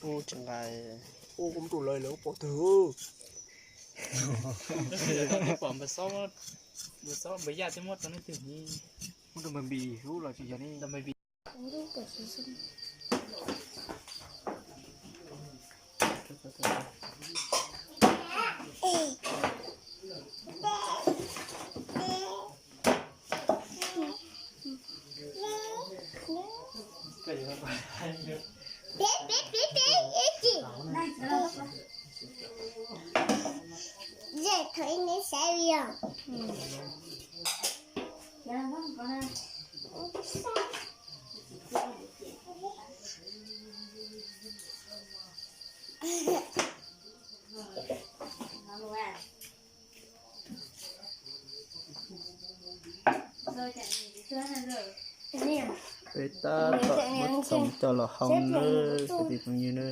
Ub, tsis nqaim. Ub, kuv mus rau lawv lawv ua pom twg. Pom npawg Xob, npawg Xob npawg Yaj twb muab rau leej twg ne. Muab rau npawg Npis hlub los tsis yog ne. Peb tab tom muab txoov coj los hau nawb kwv tij phooj ywg nawb.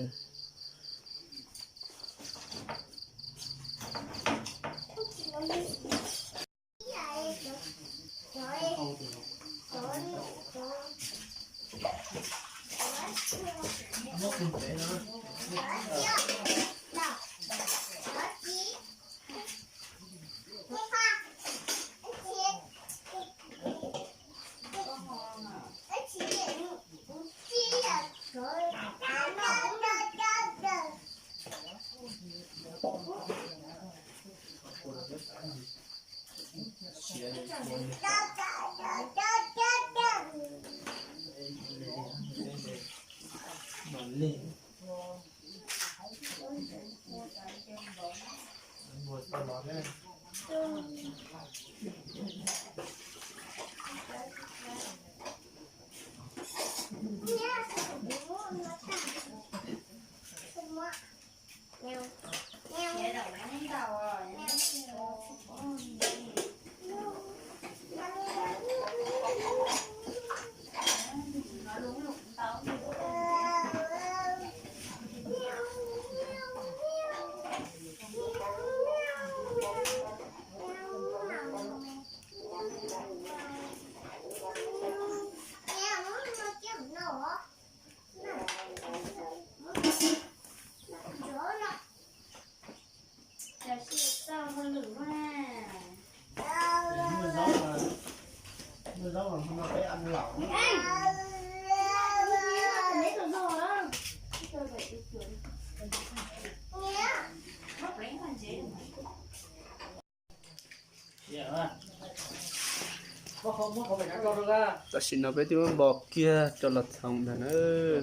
Tam sim no peb twb muab npo kiag coj los txhoov ntag na.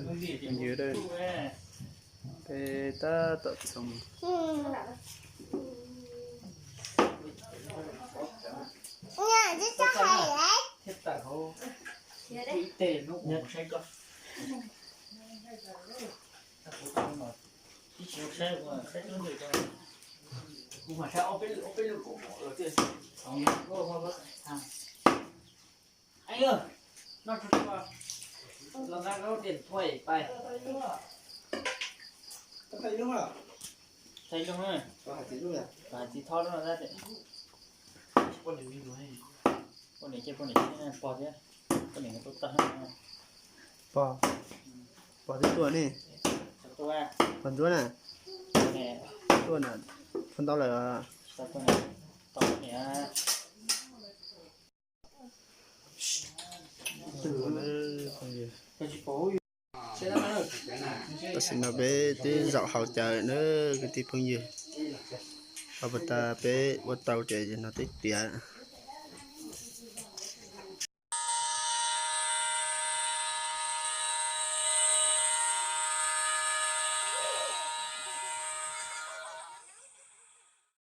Phooj ywg, peb tab tom txhoov. Poj niam ces poj niam pog thiab, poj niam tuaj tag. Pog, pog twb tuaj ne. Pog ntsuab na. Tuaj na, pog ntau lawm. Tam sim no peb twb zaum haus cawv na kwv tij phooj ywg. Haus pas tas peb ua tau ces no twb tiav.